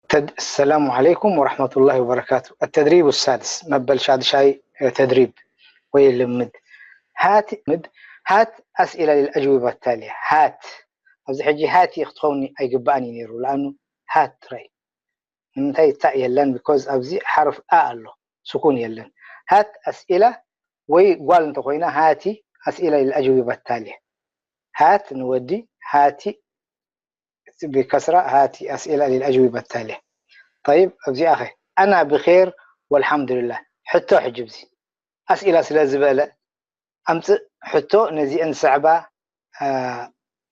ተድ-፣ السلام عليكم ورحمة الله وبركاته. التدريب السادس، መበል ሻድሻይ፣ እ፣ ተድሪብ ወይ ልምድ። ሃት፣ ምድ፣ ሃት ኣስኢላ للأجوبة التالية። ሃት። ኣብዚ ሕጂ ሃት ክትኸውን ኣይግባእን እዩ ነይሩ። ለኣኑ ሃት ትራይ። ንምንታይ ታእ የለን? ቢኮዝ ኣብዚ ሓርፍ ኣ ኣሎ፣ ስኩን የለን። ሃት ኣስኢላ ወይ ጓል እንተኾይና ሃቲ ኣስኢላ للأجوبة التالية። ሃት ንወዲ፣ ሃቲ ብከስራ፣ ሃቲ ኣስኢላ للأجوبة التالية። طيب፣ ኣብዚኣ ኸ ኣና ብኼር ወልሓምዱሊላህ። ሕቶ ሕጂ ኣብዚ ኣስኢላ ስለ ዝበለ ኣምጽእ ሕቶ ነዚአን ዝስዕባ፣ አ፣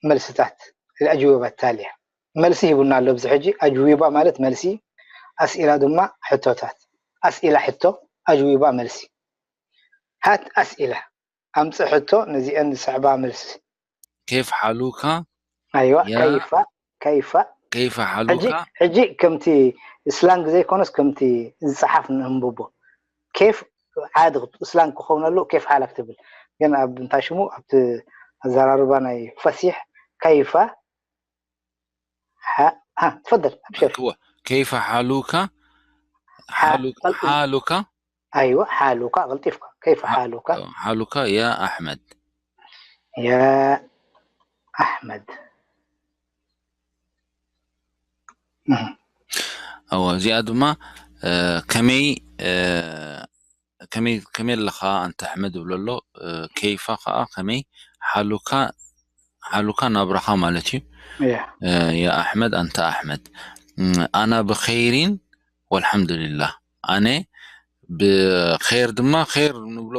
መልስታት፣ الأجوبة التالية። መልሲ ሂቡና ኣሎ ኣብዚ ሕጂ። ኣጅዊባ ማለት መልሲ፣ ኣስኢላ ድማ ሕቶታት። ኣስኢላ ሕቶ፣ ኣጅዊባ መልሲ። ሃት ኣስኢላ፣ ኣምጽእ ሕቶ ነዚአን ዝስዕባ መልሲ። كيف حالك ኣይዋ፣ يا ከይፋ፣ ከይፋ። كيف ሕጂ حالك ሕጂ ከምቲ ስላንግ ዘይኮነስ ከምቲ ዝጸሓፍ ነንብቦ። ኬፍ ዓዲ ስላንግ ክኸውን ኣለዎ፣ ኬፍ ሓላክ ትብል። ግን ኣብ እንታይ ሽሙ ኣብቲ ኣዘራርባ ናይ ፈሲሕ ከይፋ ሓ-፣ ሃ፣ ትፈደል፣ ኣብሽር። أيوة. كيف حالك ሓ-፣ حالك حالك ኣይዋ፣ ሓሉካ፣ ቀልጢፍካ። ከይፈ ሓሉካ حالك يا أحمد ያ ኣሕመድ። እህ። እወ፣ እዚኣ ድማ፣ እ፣ ከመይ፣ እ፣ ከመይ፣ ከመይ ኣለኻ ኣንታ ኣሕመድ ይብሎ ኣሎ። እ፣ ከይፋ ኸዓ ከመይ ሓሉካ፣ ሓሉካ ናብራኻ ማለት እዩ። እያ። እ፣ ያ ኣሕመድ፣ ኣንታ ኣሕመድ። እም፣ ኣና ብኸይሪን ወልሓምዱሊላህ። ኣነ ብኸይር ድማ፣ ኸይር ንብሎ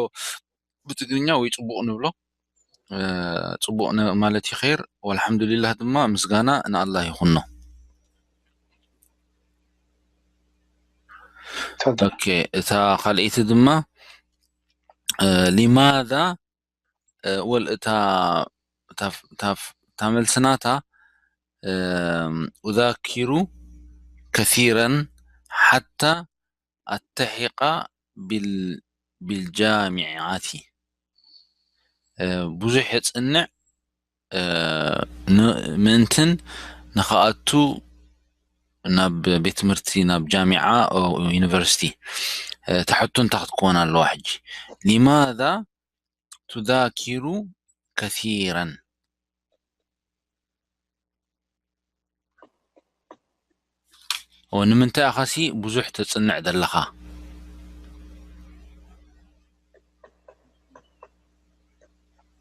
ብትግርኛ ወይ ጽቡቕ ንብሎ፣ እ፣ ጽቡቕ ን-፣ ማለት እዩ ኸይር። ወልሓምዱሊላህ ድማ ምስጋና ንኣላህ ይኹኖ። ተፈضل። ኦኬ፣ እታ ካልኣይቲ ድማ፣ እ፣ ሊማዛ፣ እ፣ ወል እታ፣ እታ፣ እታ፣ እታ መልሲ ናታ፣ እ፣ ኡዛኪሩ ከሲረን ሓታ ኣተሒቃ ቢል-፣ ቢልጃሚዓቲ። እ፣ ብዙሕ የጽንዕ፣ እ፣ ን-፣ ምእንትን ንኸኣቱ ናብ ቤት ትምህርቲ፣ ናብ ጃሚዓ፣ ኦ፣ ዩኒቨርሲቲ። እ፣ እታ ሕቶ እንታይ ክትከውን ኣለዋ ሕጂ? ሊማዛ ቱዛኪሩ ከሲረን? ኦ፣ ንምንታይ ኢኻሲ ብዙሕ ተጽንዕ ዘለኻ?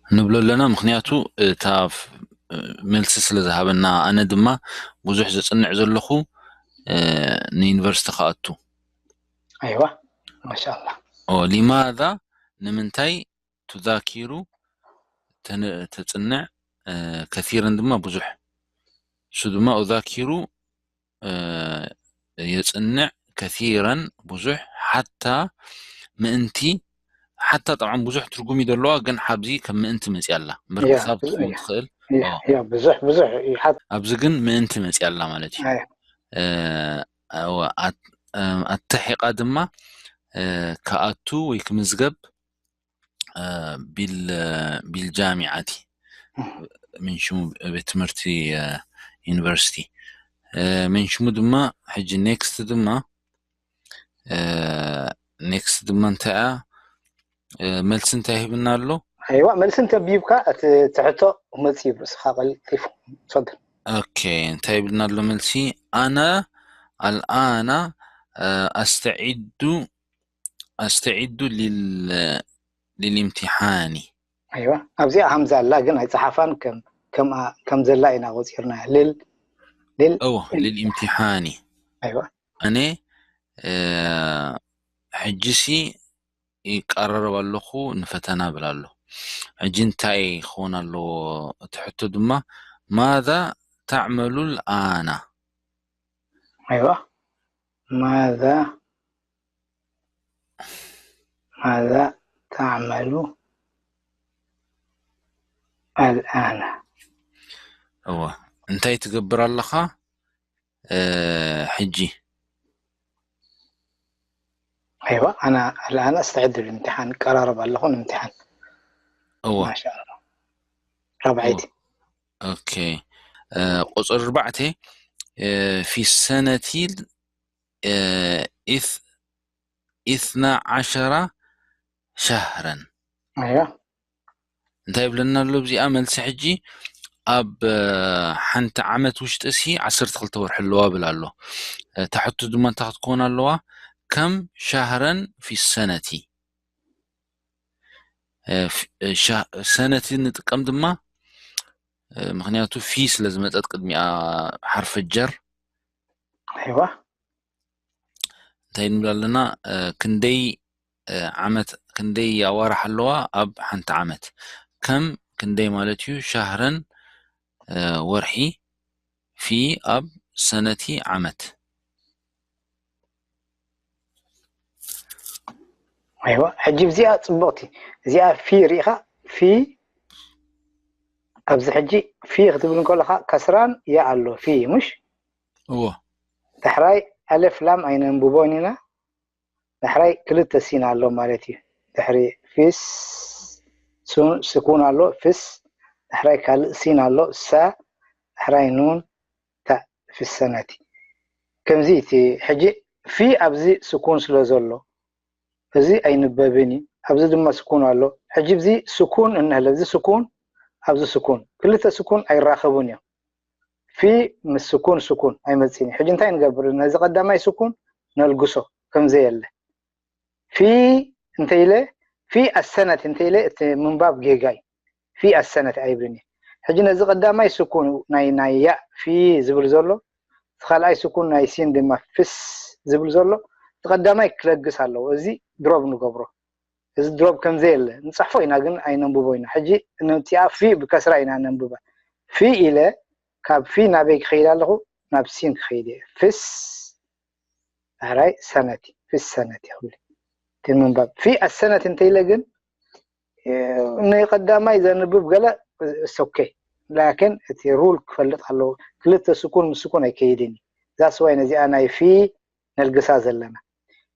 ንብሎ ኣለና፣ ምኽንያቱ እታ ፍ-፣ መልሲ ስለ ዝሃበና። ኣነ ድማ ብዙሕ ዘጽንዕ ዘለኹ፣ እ፣ ንዩኒቨርሲቲ ክኣቱ። ኣይዋ፣ ማሻኣላህ። ኦ፣ ሊማዛ፣ ንምንታይ፣ ቱዛኪሩ፣ ተን-፣ ተጽንዕ፣ እ፣ ከሲረን ድማ ብዙሕ። እሱ ድማ ኡዛኪሩ፣ እ፣ የጽንዕ፣ ከሲረን ብዙሕ፣ ሓታ ምእንቲ፣ ሓታ ጠብዓን ብዙሕ ትርጉም እዩ ዘለዋ፣ ግን ሓብዚ ከም ምእንቲ መጽያ ኣላ። እምበር ያ፣ ክሳብ ትኸውን እያ። ትኽእል። ያ፣ ኦ። ያ፣ ብዙሕ፣ ብዙሕ እዩ። ሓት-፣ ኣብዚ ግን ምእንቲ መጽያ ኣላ ማለት እዩ። ኣያ። እ፣ እወ፣ ኣት-፣ እ፣ ኣተሒቃ ድማ፣ እ፣ ክኣቱ ወይ ክምዝገብ፣ እ፣ ቢል-፣ ቢልጃሚዓቲ፣ ምን ሽሙ ቤት ትምህርቲ፣ እ፣ ዩኒቨርሲቲ። እ፣ ምን ሽሙ ድማ፣ ሕጂ ኔክስት ድማ፣ እ፣ ኔክስት ድማ እንታይ እያ? እ፣ መልሲ እንታይ ሂብና ኣሎ? ኣይዋ፣ መልሲ እንተቢብካ እቲ ትሕቶ መጽእ እዩ ርእስኻ ቀልጢፉ። ትፈضل። ኦኬ፣ እንታይ ይብልና ኣሎ መልሲ? ኣነ ኣልኣና፣ እ፣ ኣስተዒዱ፣ ኣስተዒዱ ሊል-፣ ሊልኢምቲሓኒ። ኣይዋ፣ ኣብዚኣ ሃምዛ ኣላ፣ ግን ኣይጸሓፋን፣ ከም፣ ከም፣ ከም ዘላ ኢና ቆጺርና። ሊል፣ ሊል፣ እወ፣ ሊልኢምቲሓኒ። ኣይዋ። ኣነ፣ እ፣ ሕጂሲ ይቀራረብ ኣለኹ ንፈተና ብል ኣሎ። ሕጂ እንታይ ክኸውን ኣለዎ? እቲ ሕቶ ድማ፣ ማዛ ታዕመሉ ልኣና? ኣይዋ። ማዛ፣ ማዛ ታዕመሉ ኣልኣና? እወ። እንታይ ትገብር ኣለኻ፣ እ፣ ሕጂ? ኣይዋ፣ ኣና ኣልኣና ኣስተዕድ ልእምትሓን፣ ቀራረብ ኣለኹ ንምትሓን። እወ። ማሻኣላ። ራብዓይቲ። እወ። ኦኬ። እ፣ ቁጽሪ ኣርባዕተ፣ ፊ ሰነቲ ኢትና ዓሸራ ሸህረን። ኣይዋ እንታይ ይብለና ኣሎ ኣብዚኣ መልሲ? ሕጂ ኣብ ሓንቲ ዓመት ውሽጢ ሲ ዓሰርተ ክልተ ወርሒ ኣለዋ ብል ኣሎ። ታሕቱ ድማ እንታይ ክትከውን ኣለዋ? ከም ሻህረን ፊ ሰነቲ። ሰነቲ ንጥቀም ድማ ምክንያቱ ፊ ስለ ዝመፀት ቅድሚኣ ሓርፈ ጀር። ኣይዋ እንታይ ንብል ኣለና? ክንደይ ዓመት፣ ክንደይ ኣዋርሕ ኣለዋ ኣብ ሓንቲ ዓመት? ከም ክንደይ ማለት እዩ? ሻህረን ወርሒ፣ ፊ ኣብ ሰነቲ ዓመት። ኣይዋ ሕጂ እዚኣ ፅቡቕቲ እዚኣ ፊ ርኢኻ ፊ ኣብዚ ሕጂ ፊ ክትብል እንከለኻ ከስራን ያ ኣሎ ፊ ምሽ እዎ ዳሕራይ ኣለፍ ላም ኣይነንብቦን ኢና። ዳሕራይ ክልተ ሲን ኣሎ ማለት እዩ። ድሕሪ ፊስ ሱን- ስኩን ኣሎ ፍስ ዳሕራይ ካልእ ሲን ኣሎ ሳ ዳሕራይ ኑን ታ ፊሰነቲ ከምዚ እቲ ሕጂ ፊ ኣብዚ ስኩን ስለ ዘሎ እዚ ኣይንበብን እዩ። ኣብዚ ድማ ስኩን ኣሎ። ሕጂ እዚ ስኩን እንሀለ እዚ ስኩን ኣብዚ ስኩን ክልተ ስኩን ኣይራኸቡን እዮም። ፊ ምስ ስኩን ስኩን ኣይመፅን እዩ። ሕጂ እንታይ ንገብር? ነዚ ቀዳማይ ስኩን ነልግሶ ከምዘየለ ፊ እንተኢለ ፊ ኣሰነት እንተኢለ እቲ ምንባብ ጌጋ እዩ። ፊ ኣሰነት ኣይብልን እዩ። ሕጂ ነዚ ቀዳማይ ስኩን ናይ ናይ ያእ ፊ ዝብል ዘሎ እቲ ካልኣይ ስኩን ናይ ሲን ድማ ፍስ ዝብል ዘሎ እቲ ቀዳማይ ክለግስ ኣለዎ። እዚ ድሮብ ንገብሮ። እዚ ድሮብ ከምዘየለ ንፅሕፎ ኢና ግን ኣይነንብቦ ኢና። ሕጂ ነምፅኣ ፊ ብከስራ ኢና ነንብባ። ፊ ኢለ ካብ ፊ ናበይ ክኸይድ ኣለኹ? ናብ ሲን ክኸይድ እየ። ፍስ ዳሕራይ ሰነቲ ፍስ ሰነቲ ክብል እቲ ምንባብ ፊ ኣሰነት እንተኢለ ግን ናይ ቀዳማይ ዘንብብ ገለ ሶኬ ላኪን እቲ ሩል ክፈልጥ ኣለዎ። ክልተ ስኩን ምስ ስኩን ኣይከይድን እዩ። ዛስ ዋይ ነዚኣ ናይ ፊ ነልግሳ ዘለና።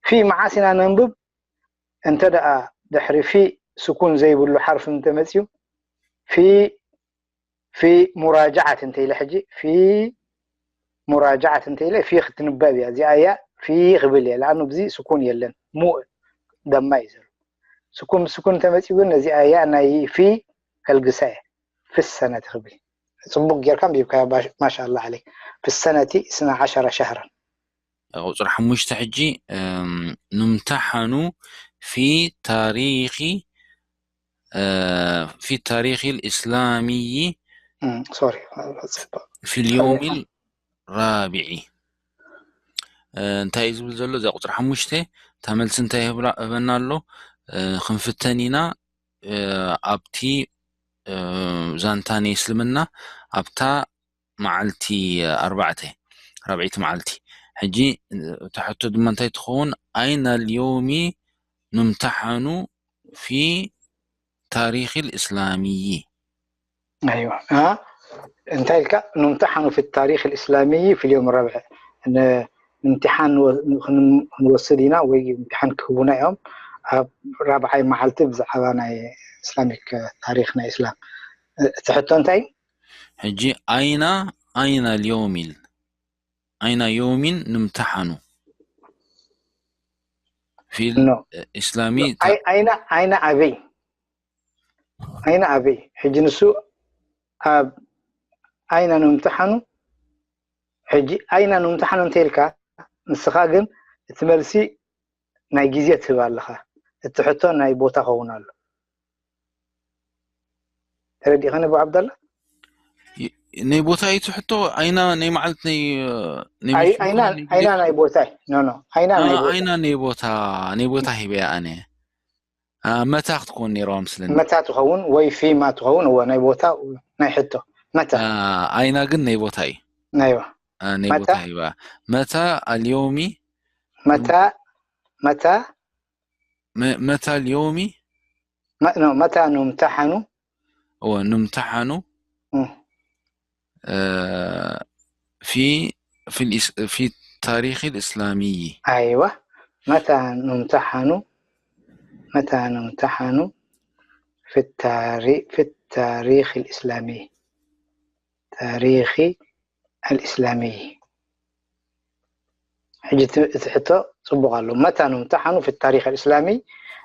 ፊ መዓስ ኢና ነንብብ? እንተ ደኣ ድሕሪ ፊ ስኩን ዘይብሉ ሓርፊ እንተመፅዩ ፊ ፊ ሙራጃዓት እንተኢለ ሕጂ ፊ ሙራጃዓት እንተኢለ ፊ ክትንበብ እያ። እዚኣ እያ ፊ ክብል እየ። ለኣኑ ብዚ ስኩን የለን ሙእ ደማ እዩ ዘሎ። ስኩን ብስኩን እንተመፅዩ ግን ነዚኣ እያ ናይ ፊ ከልግሳ እየ። ፍሰነት ክብል ፅቡቅ ጌርካ ኣንቢብካዮ። ማሻኣላ ዓለይክ። ፍሰነቲ ስና ዓሸረ ሸህረን። ቁፅሪ ሓሙሽተ ሕጂ ኑምተሓኑ ፊ ታሪኺ ፊ ታሪኺ ልእስላሚዪ ሶሪ ፊ ልዮሚ ራቢዒ እንታይ እዩ ዝብል ዘሎ? እዛ ቁፅሪ ሓሙሽተ እታ መልሲ እንታይ ይህብና ኣሎ? ክንፍተን ኢና ኣብቲ ዛንታ ናይ እስልምና ኣብታ መዓልቲ ኣርባዕተ ራብዒቲ መዓልቲ። ሕጂ እታ ሕቶ ድማ እንታይ ትኸውን? ኣይና ልዮሚ ኑምተሓኑ ፊ ታሪኺ ልእስላሚዪ። ኣይዋ ኣ እንታይ ኢልካ? ኑምተሓኑ ፊ ታሪኽ ልእስላሚዪ ፊ ልዮም ረብዕ። እምትሓን ክንወስድ ኢና ወይ እምትሓን ክህቡና እዮም ኣብ ራብዓይ መዓልቲ ብዛዕባ ናይ እስላሚክ ታሪኽ ናይ እስላም። እቲ ሕቶ እንታይ? ሕጂ ኣይና ኣይና ልዮም ኢል ኣይና ዮሚን ንምተሓኑ ፊል ኖ ኢስላሚ ኣይና ኣይና ኣበይ ኣይና ኣበይ ሕጂ ንሱ ኣብ ኣይና ንምተሓኑ ሕጂ ኣይና ንምተሓኑ እንተ ኢልካ ንስኻ ግን እቲ መልሲ ናይ ግዜ ትህብ ኣለኻ። እቲ ሕቶ ናይ ቦታ ኸውን ኣሎ። ተረዲእኸኒ ኣቡ ዓብደላ? ናይ ቦታ እዩ ትሕቶ ኣይና ናይ መዓልት ናይ ናይ ኣይ- ምሽት ኣይና ናይ ኣይና ግዜ- ናይ ቦታ እዩ። ኖ ኖ ኣይና ናይ አ- ቦታ ኣይና ናይ ቦታ ናይ ቦታ ሂበያ ኣነ አ፣ መታ ክትኮን ነይርዋ ምስለኒ መታ ትኸውን ወይ ፊማ ትኸውን እወ ናይ ቦታ ናይ ሕቶ መታ አ፣ ኣይና ግን ናይ ቦታ እዩ ናይዋ አ፣ ናይ መታ? ቦታ ሂባ መታ ኣልዮሚ መታ መታ መ- መታ ኣልዮሚ መ- ኖ፣ መታ ንምተሓኑ እወ ንምተሓኑ እም። አ፣ ፊ ፊ الإس- في التاريخ الإسلامي ኣይዋ መታ ንምተሓኑ መታ ንምተሓኑ في التاري- في التاريخ الإسلامي تاريخ الإسلامي ሕጂ እቲ ሕቶ ጽቡቕ ኣሎ። መታ ነው امتحنوا في التاريخ الإسلامي؟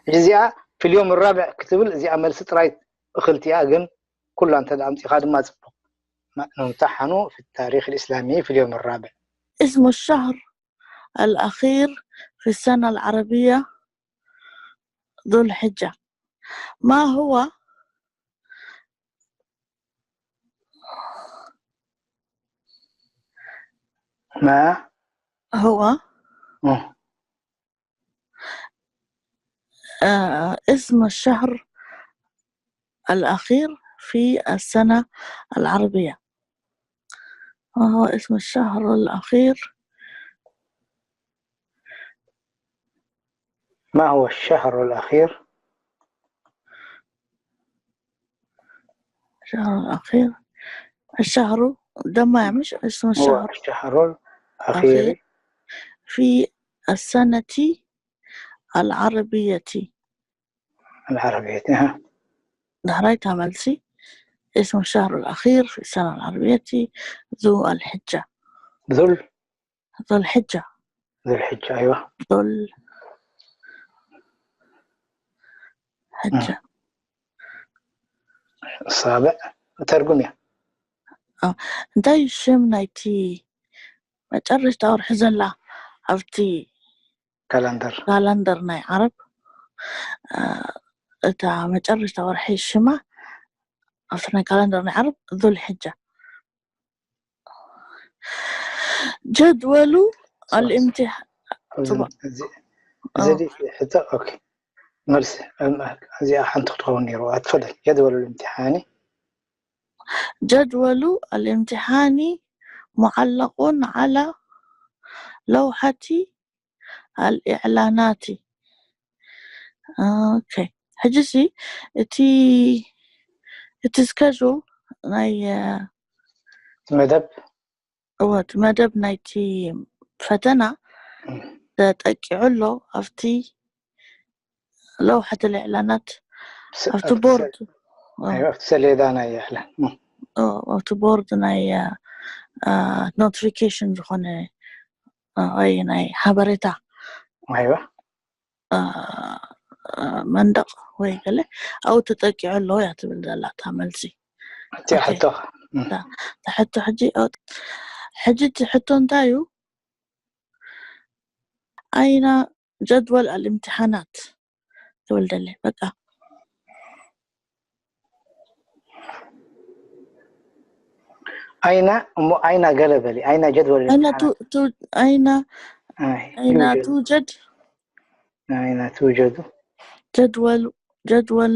ሕጂ እዚኣ في اليوم الرابع ክትብል እዚኣ መልሲ ጥራይ እኽልቲ እያ፣ ግን ኩላ እንተ ኣምጺኻ ድማ ጽቡቕ። ነው امتحنوا في التاريخ الإسلامي في اليوم الرابع. اسم الشهر الأخير في السنة العربية ذو الحجة. ما هو ما هو مم. آه اسم الشهر الأخير في السنة العربية. ما هو اسم الشهر الأخير؟ ما هو الشهر الأخير؟ الشهر الأخير، الشهر ده ما مش اسم هو الشهر الشهر الأخير في السنة العربية. العربية. ها. دهراي تعملسي اسم الشهر الأخير في السنة العربية ذو الحجة. ذو ال- ذو الحجة. ذو الحجة، أيوة. ذو الحجة. السابع. ترجمة. እንታይ ሽም ናይቲ መጨረሽታ ወርሒ ዘላ ኣብቲ ካላንደር። ካላንደር ናይ ዓረብ? እ፣ እታ መጨረሽታ ወርሒ ሽማ ኣብቲ ናይ ካላንደር ናይ ዓረብ ذو الحجة. جدول الامتحان. እዚ ጽቡቕ። እዚ اه እዚ ሕቶ ኦኬ። መልሲ እዚኣ ሓንቲ ክትኸውን ነይሩ። ኣትፈደል ጀድወል ልምትሓኒ جدول الامتحان معلق على لوحة الإعلانات. ኦኬ፣ ሕጂ ሲ እቲ እቲ schedule ናይ መደብ እወ እቲ መደብ ናይቲ ፈተና ተጠቂዑ ኣሎ ኣብቲ ለውሐት ልዕላናት ኣብቲ ቦርድ ሰሌዳ ናይ ይዕለን ኣብቲ ቦርድ ናይ ኖቲፊኬሽን ዝኾነ ወይ ናይ ሓበሬታ ኣይዋ መንደቕ ወይ ገለ ኣብኡ ተጠቂዑ ኣሎ እያ ትብል ዘላ እታ መልሲ። እቲኣ ሕቶ ሕቶ ሕጂ ሕጂ እቲ ሕቶ እንታይ እዩ? ኣይና ጀድወል ኣልእምትሓናት ትብል ደለ በቃ ኣይና እሞ ኣይና ገለ በሊ ኣይና ጀድወል ኣይና ቱ- ቱ- ኣይና ኣይና ትውጀድ ኣይና ትውጀዱ ጀድወል ጀድወል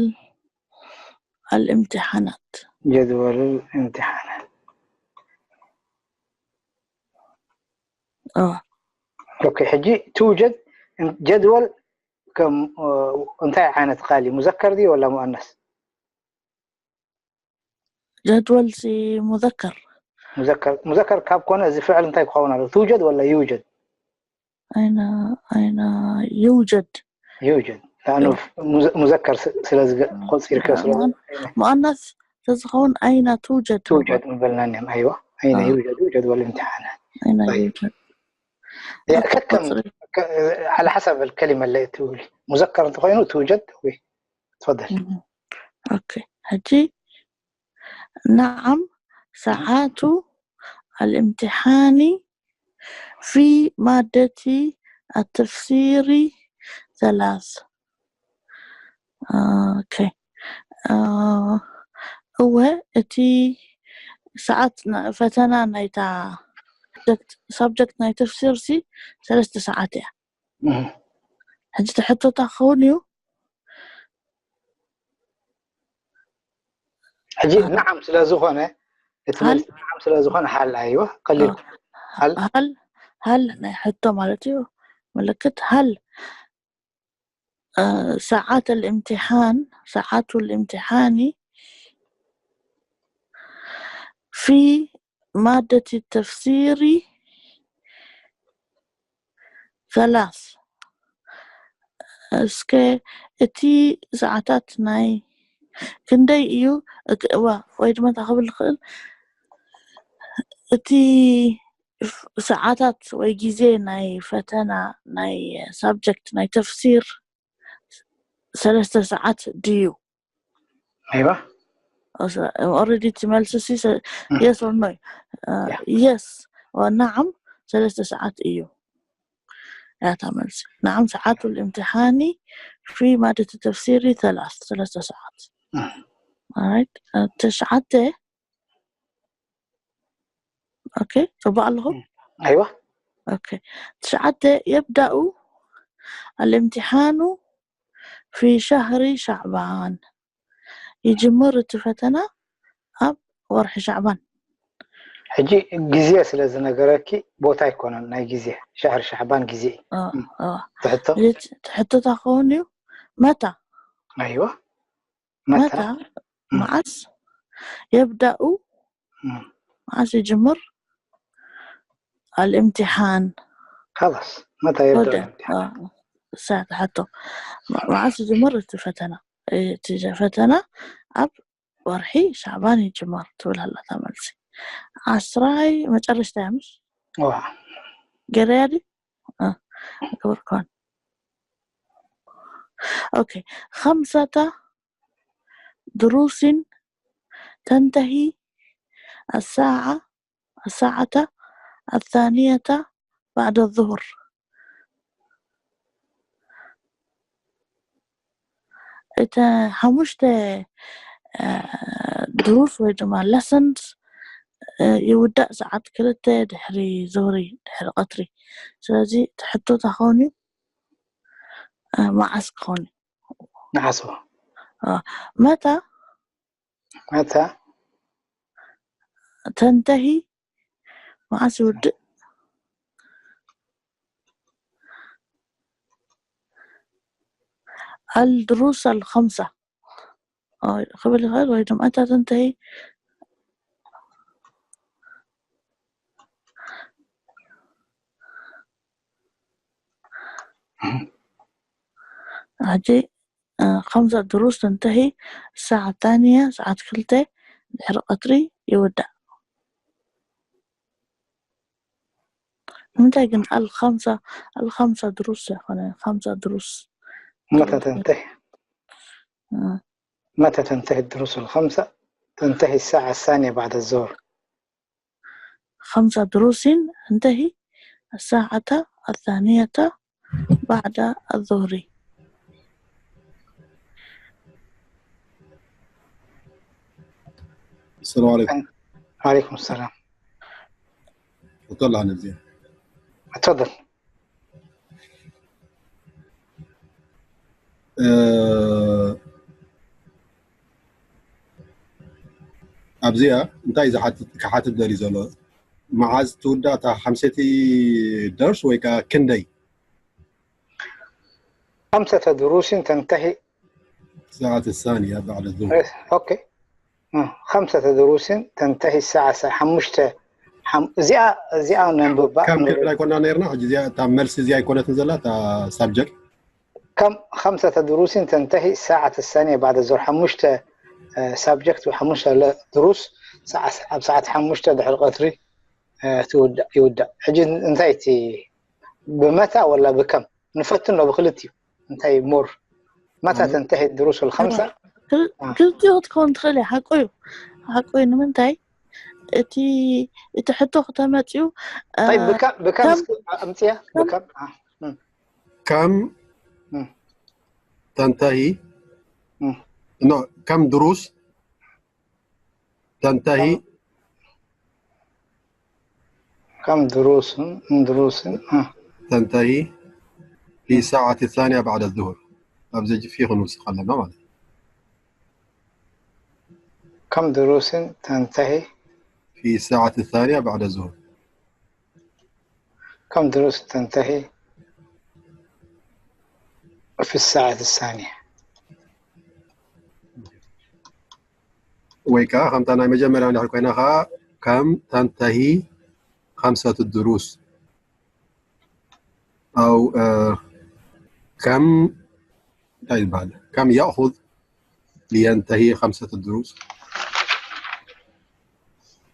ኣልእምትሓናት ጀድወል እምትሓናት اه ኦኬ ሕጂ ትውጀድ ጀድወል ከም እንታይ ዓይነት ቃል እዩ ሙዘከር ድዩ ወላ ሙኣነስ ጀድወል ሲ ሙዘከር ሙዘከር ሙዘከር ካብ ኮነ እዚ ፍዕል እንታይ ክኸውን ኣለዎ ትውጀድ ወላ ይውጀድ ኣይና ኣይና ይውጀድ ይውጀድ لأنه ሙዘከር ስለ ቆፂርካ ስለ ሙኣነስ ተዝኸውን ኣይና ትውጀድ ትውጀድ ምበልና ኒም ኣይዋ ኣይና ይውጀድ ይውጀድ ወላ እምትሓናት ኣይና طيب. ይውጀድ ከከም على حسب الكلمة اللي ትውል ሙዘከር እንተኮይኑ ትውጀድ ወይ تفضل ኦኬ ሕጂ نعم ساعات الامتحان في مادة التفسير ثلاث ኦኬ እወ እቲ ሰዓት ፈተና ናይታ ሳብጀክት ናይ ተፍሲር ሲ ሰለስተ ሰዓት እያ ሕጂ ተሕቶታ ክኸውን እዩ ሕጂ نعم ስለ ዝኾነ እቲ መልሲ نعم ስለ ዝኾነ ሃል ኣይዋ ቀሊል ሃል ሃል ናይ ሕቶ ማለት እዩ ምልክት ሃል ساعات الامتحان ساعات الامتحان في مادة التفسير ثلاث እስከ እቲ ሰዓታት ናይ ክንደይ እዩ እዋ ወይ ድማ እንታይ ክብል ዝኽእል እቲ ሰዓታት ወይ ግዜ ናይ ፈተና ናይ ሳብጀክት ናይ ተፍሲር ሰለስተ ሰዓት ድዩ? ኣይዋ ኦረዲ እቲ መልሲ ሲ የስ ኦር ኖ? የስ። ናዓም ሰለስተ ሰዓት እዩ ያታ መልሲ። ናዓም ሰዓቱ ልእምትሓኒ ፊ ማደት ተፍሲሪ ተላስ ሰለስተ ሰዓት። ተሽዓተ ኦኬ ጽቡቅ ኣለኹ። ኣይዋ ኦኬ ትሽዓተ የብዳኡ ኣልእምትሓኑ ፊ ሻህሪ ሻዕባን ይጅምር እቲ ፈተና ኣብ ወርሒ ሻዕባን። ሕጂ ግዜ ስለ ዝነገረኪ ቦታ ኣይኮነን ናይ ግዜ ሻህሪ ሻዕባን ግዜ እዩ። ትሕቶ ትሕቶታ ክኸውን እዩ መታ ኣይዋ መታ መዓስ የብዳኡ መዓስ ይጅምር ኣልእምትሓን خلاص መታ የብዳ እሳ ትሓቶ መዓስ ይጅምር እቲ ፈተና እቲ ፈተና ኣብ ወርሒ ሻዕባን ይጅመር ትብል ኣላታ መልሲ። ዓስራይ መጨረሽታ እያ ምሽ ገረያ ዲ ክብር ኮን ኦኬ ከምሰታ ድሩሲን ተንተሂ ኣሳዓ ኣሳዓተ ኣታንየታ ባዕደ ዙሁር እተ ሓሙሽተ ድሩስ ወይ ድማ ለሰንስ ይውዳእ ሰዓት ክልተ ድሕሪ ዙህሪ ድሕሪ ቀትሪ። ስለዚ እቲ ሕቶታ ከውን እዩ መዓስ ክኸውን እዩ? ንሓስቦ መታ መታ ተንተሂ መዓስ ይውድእ? الدروس الخمسة ክብል ይኽእል ወይ ድማ እታ ተንተሂ ሕጂ ከምዛ ድሩስ ተንተሂ ሰዓት ታንያ ሰዓት ክልተ ድሕሪ ቀትሪ ይውዳእ። ንምንታይ ግን ኣልከምሳ ኣልከምሳ ድሩስ ዘይኮነ ከምሳ ድሩስ متى تنتهي؟ متى تنتهي الدروس الخمسة؟ تنتهي الساعة الثانية بعد الظهر. ከምሳ ድሩሲን እንተሂ الساعة الثانية بعد الظهر. السلام عليكم. عليكم السلام. تفضل عن الزين. تفضل. ኣብዚኣ እንታይ ዝሓትት ክሓትት ደልዩ ዘሎ? መዓዝ ትውዳእ እታ ሓምሰይቲ ደርስ ወይ ከዓ ክንደይ? خمسة دروس تنتهي الساعة الثانية بعد الظهر. اوكي. خمسة دروس تنتهي الساعة ሓሙሽተ እዚኣ እዚኣ ነንብባ ከም ክብል ኣይኮና ነርና ሕጂ እዚኣ እታ መልሲ እዚኣ ኣይኮነትን ዘላ እታ ሳብጀክት كم خمسة دروس تنتهي الساعة الثانية بعد الظهر ሓሙሽተ ሳብጀክት ሓሙሽተ ድሩስ ኣብ ሰዓት ሓሙሽተ ድሕሪ ቀትሪ ይውዳእ። ሕጂ እንታይ እቲ ብመታ ወላ ብከም ንፈትኖ ብክልቲኡ እንታይ ሞር متى تنتهي الدروس الخمسة؟ ክልቲኡ ክትከውን ትኽእል እያ። ሓቁ እዩ ሓቁ እዩ። ንምንታይ እቲ እቲ ሕቶ ክተመፅኡ طيب ብከም ብከም እስኪ ኣምፅያ ብከም كم تنتهي نو كم دروس تنتهي كم دروس دروس تنتهي في الساعة الثانية بعد الظهر. أبزج فيه نوسخ لنا مالك. كم دروس تنتهي في الساعة الثانية بعد الظهر. كم دروس تنتهي في الساعة الثانية؟ ወይ ከዓ ከምታ ናይ መጀመርያ እንድሕር ኮይና ከዓ ከም ተንተሂ ከምሰት ድሩስ ኣው ከም እንታይ ይበሃል ከም يأخذ لينتهي خمسة دروس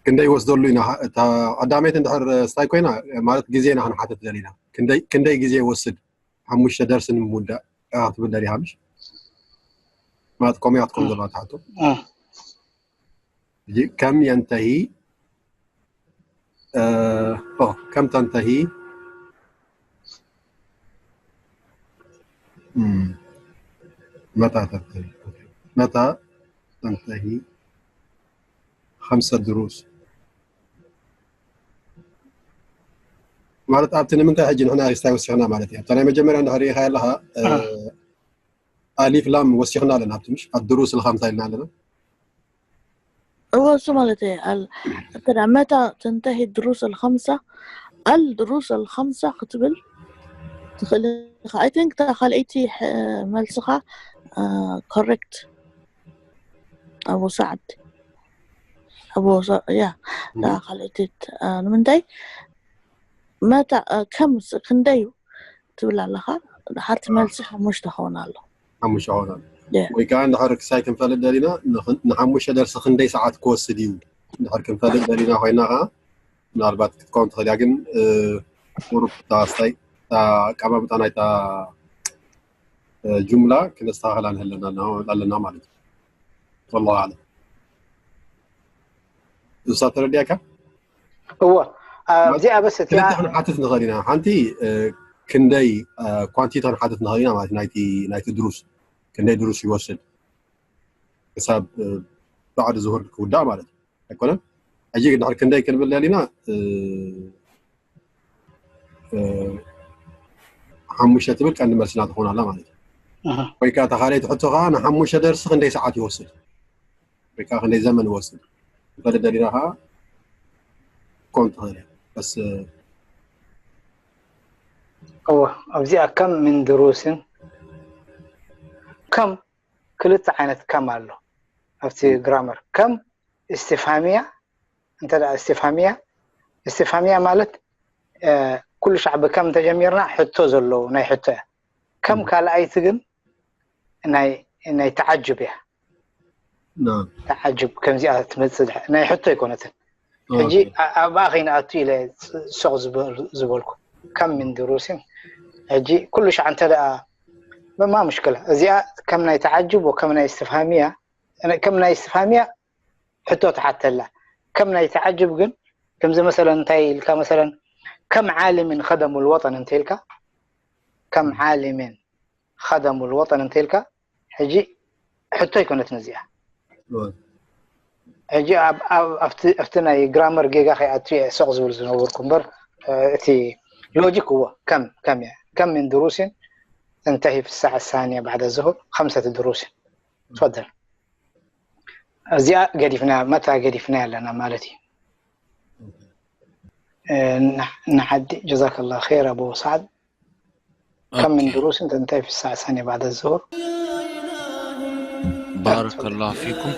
ክንደይ ይወስደሉ ኢና? እታ ቀዳመይቲ እንድሕር ስታይ ኮይና፣ ማለት ግዜ ኢና ክንሓትት ደሊና። ክንደይ፣ ክንደይ ግዜ ይወስድ ሓሙሽተ ደርሲ ንምውዳእ? ኢኻ ክትብል ደሊኻ ምሽ? ማለት ከምኡ እያ ክትከውን ዘለዋ እታ ሕቶ። እ፣ ሕጂ ከም የንተሂ፣ እ፣ ኦ፣ ከም ተንተሂ፣ እም፣ መታ ተንተሂ፣ መታ ተንተሂ ኸምሰ ድሩስ ማለት ኣብቲ ንምንታይ ሕጂ ንሕና ስታይ ወሲኽና ማለት እዩ። ኣብታ ናይ መጀመርያ እንድሕር ርኢኻ ኣለኻ፣ እ፣ እ። ኣሊፍ ላም ወሲኽና ኣለና። ኣብቲ ምሽ ኣድሩስ ልኸምሳ ኢልና ኣለና። እወ እሱ ማለት እዩ። ال- እንተ ደኣ መታ ተንተሂ ድሩስ الخمسة، الدروس الخمسة ክትብል ትኽእል ኢኻ። I think እታ ካልኣይቲ ሕ- መልስኻ ኮሬክት ኣቡ ሳዕድ ኣቡ ያ እታ ካልኣይቲ እ፣ ንምንታይ መታ እ፣ ከም ስ- ክንደይ እዩ ትብል ኣለኻ። ሓቲ መልሲ ሓሙሽተ ክኸውን ኣሎ። ሓሙሽተ ክኸውን ኣሎ። Yeah. ወይ ከዓ እንድሕር ክሳይ ክንፈልጥ ደሊና ንኽ- ንሓሙሽተ ደርሲ ክንደይ ሰዓት ክወስድ እዩ እንድሕር ክንፈልጥ ደሊና ኮይና ከዓ ምናልባት ክትከውን ትኽእል እያ። ግን እ፣ ቁሩብ እታ ስታይ እታ ኣቀማምጣ ናይታ እ፣ ጁምላ ክነስተኻኸላ ንህለና ኣለና ማለት እዩ። ወላሁ ኣዕለም። እሳ ተረዲኣካ? እወ፣ ኣብዚኣ በስ እቲኣ ክልተ ክንሓትት ንኽእል ኢና። ሓንቲ እ፣ ክንደይ እ፣ ኳንቲቲ ክንሓትት ንኽእል ኢና ማለት ናይቲ ናይቲ ድሩስ ክንደይ ድሩስ ይወስድ ክሳብ እ፣ ባዕዲ ዙሁር ክውዳእ ማለት እዩ። ኣይኮነን? ሕጂ ድሕሪ ክንደይ ክንብል ደሊና እ፣ እ፣ ሓሙሽተ ትብል ቀንዲ መልስና ትኾን ኣላ ማለት እዩ። ኣሃ። ወይ ከዓ ተኻለይቲ ሕቶ ከዓ ንሓሙሽተ ደርሲ ክንደይ ሰዓት ይወስድ ወይ ከዓ ክንደይ ዘመን ይወስድ ንፈልጥ ደሊና ከዓ ኮን ትኽእል እያ። በስ እ፣ እወ፣ ኣብዚኣ ከም ምን ድሩስን ከም ክልተ ዓይነት ከም ኣሎ ኣብቲ ግራመር ከም استفهامية። እንተ ደኣ استفهامية استفهامية ማለት እ፣ ኩሉ ሻዕ ብከም እንተጀሚርና ሕቶ ዘለዎ ናይ ሕቶ እያ። ከም ካልኣይቲ ግን ናይ ናይ ተዓጅብ እያ። ናም ተዓጅብ ከምዚኣ ትመጽእ ድሐ- ናይ ሕቶ ኣይኮነትን። ሕጂ ኣ- ኣብኣ ከይንኣቱ ኢለ ስ- ሶቕ ዝበል- ዝበልኩ ከም ምን ድሩስን ሕጂ ኩሉ ሻዕ እንተ ደኣ መማ ሙሽክላ እዚኣ ከም ናይ ተዓጅብ ወከም ናይ استفهامية እነ- ከም ናይ استفهامية ሕቶ ትሓተላ ከም ናይ ተዓጅብ ግን ከምዚ መሰለን እንታይ ኢልካ መሰለን ከም ዓሊምን خدم الوطن እንተ ኢልካ ከም ዓሊምን خدم الوطن እንተ ኢልካ ሕጂ ሕቶ ኣይኮነትን እዚኣ። ሕጂ ኣብ- ኣብ- ኣብቲ ኣብቲ ናይ ግራመር ጌጋ ከይኣቱ እየ ሶቕ ዝብል ዝነበርኩ እምበር እ፣ እቲ ሎጂክ እዎ ከም ከም እየ ከም من دروس تنتهي في الساعة الثانية بعد الظهر خمسة دروس. تفضل. እዚኣ ገዲፍና መታ ገዲፍና ኣለና ማለት እዩ። እ፣ ንሓ- ንሓዲ جزاك الله خير ኣቡ ሳዕድ ከም من ኦኬ دروس تنتهي في الساعة الثانية بعد الظهر. بارك الله فيكم.